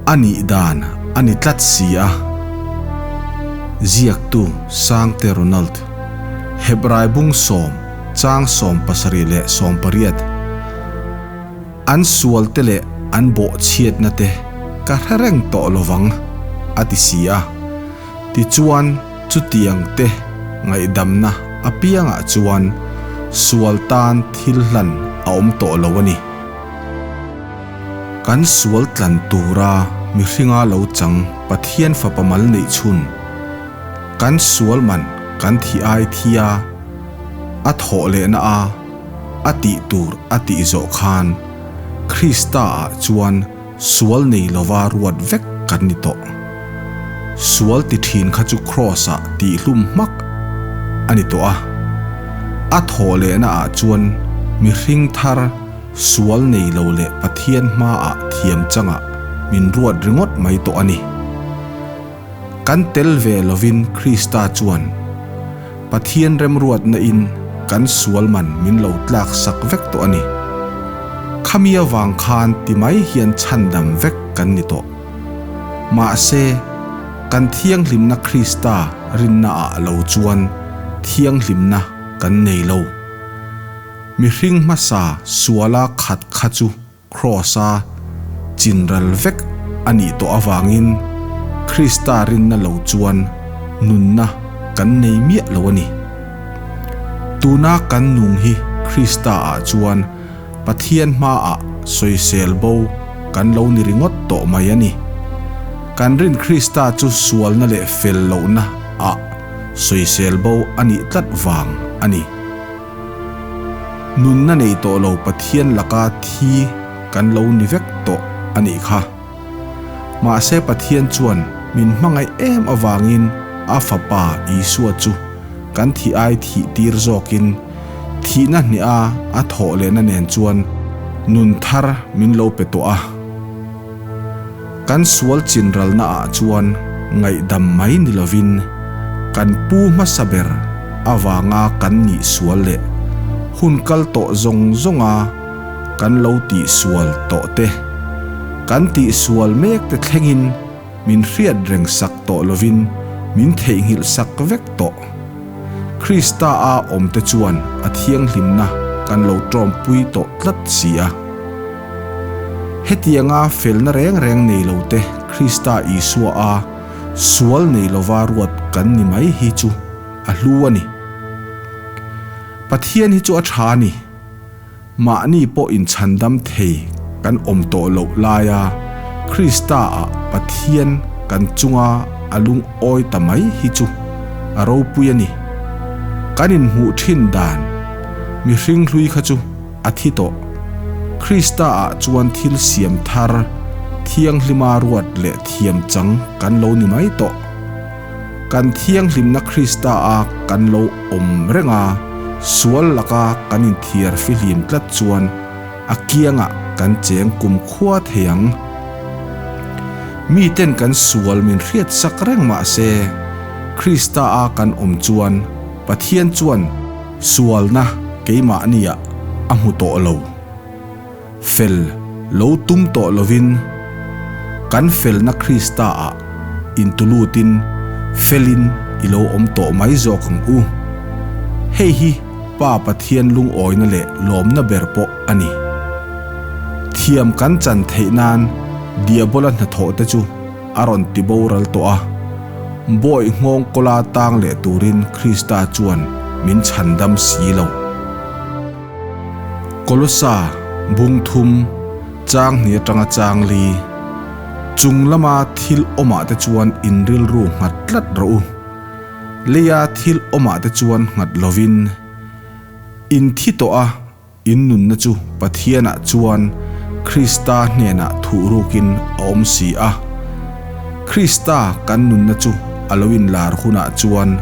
A nih dan a ni tlat si a. Ziaktu Sangte Ronald, Hebrai bung sawm, chang 78 leh 80. An sual te leh an bawhchhiatna te ka hre reng tawh lovang, a ti si a. Tichuan, chutiang te ngaihdamna apiangah chuan sual tan thil hlan a awm tawh lo a ni. Kan sual tlan tura mihringa lo chang Pathian Fapa mal neih chhun, kan sual man kan thi ai thi a, a thawh lehna a a tih tur a tih zawh khan Krista ah chuan sual nei lova ruat vek kan ni tawh. Sual ti thin kha chu Kraws ah tihhlum hmak a ni tawh a, a thawh lehna ah chuan mihring thar Sual nei lo leh Pathian hmaah thiam changah min ruat ringawt mai tawh a ni. Kan tel ve lovin Krista chuan Pathian remruatna in kan sual man min lo tlak sak vek tawh a ni. Khami avang khan ti mai hian chhandam vek kan ni tawh. Mahse, kan thianghlimna Krista rinnaah lo chuan thianghlimna kan nei lo. Mihring hmasa suala khat kha chu Kraws-a chinral vek a nih tawh avangin Krista rinna lo chuan nunna kan nei miah lo a ni. Tuna kan nung hi Krista-ah chuan Pathian hmaah sawisel bo kan lo ni ringawt tawh mai a ni. Kan rin Krista chu sualna leh fel lohna ah sawisel bo a nih tlat vang a ni. Nunna nei tawh lo Pathian laka thi kan lo ni vek tawh a nih kha. Mahse Pathian chuan min hmangaih em avangin a Fapa Isua chu kan thih ai thih tir zawkin thihna hniha a thawh lehna nen chuan nun thar min lo pe tawh a. Kan sual chinralna ah chuan ngaihdam mai ni lovin kan pu hmasa ber avanga kan nih sual leh hun kal tawh zawng zawnga kan lo tih sual tawh te, kan tih sual mek te thlengin min hriat reng sak tawh lovin min theihnghilh sak vek tawh. Krista a awm te chuan a thianghlimna kan lo tawmpui tawh tlat si a. Hetianga felna reng reng nei lo te Krista Isua a sual nei lova ruat kan ni mai hi chu a hlu a ni. Pathian hi chu a tha a ni. Mahni pawh inchhandam thei kan awm tawh loh laia Krista ah Pathian kan chunga a lungawi ta mai hi chu a ropui a ni. Kan inhmuh thin dan mihring hlui kha chu A thi tawh. Krista ah chuan thil siam thar, thianghlima ruat leh thiam chang kan lo ni mai tawh. Kan thianghlimna Krista a kan lo awm reng a, sual laka kan inthiar fihlim tlat chuan a kiangah kan cheng kum khua thei ang. Miten kan sual min hriat sak reng mah se, Krista a kan awm chuan Pathian chuan Sualna keimahniah a hmu tawh lo. Fel lo tum tawh lovin kan felna Krista-ah intulutin felin i lo awm tawh mai zawk ang u. Hei hi Pa Pathian lungawina leh lawmna ber pawh a ni. Thiam kan chan theih nan Diabola hnathawhte chu a rawn ti boral tawh a. Bawi nghawng kawla tang leh turin Krista chuan min chhandam si lo. Kolosa bung thum chang hnih atanga chang li chung lama thil awmah te chuan in rilru nghat tlat rawh u. Leia thil awmah te chuan nghat lovin in thi tawh a. In nunna chu Pathianah chuan Krista hnenah thuhrukin a awm si a. Krista kan nunna chu a lo inlar hunah chuan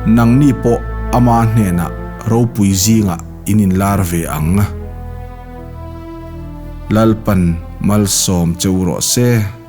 nangni pawh ama hnenah ropui zingah in inlar ve ang. Lalpan malsawm che u rawh se.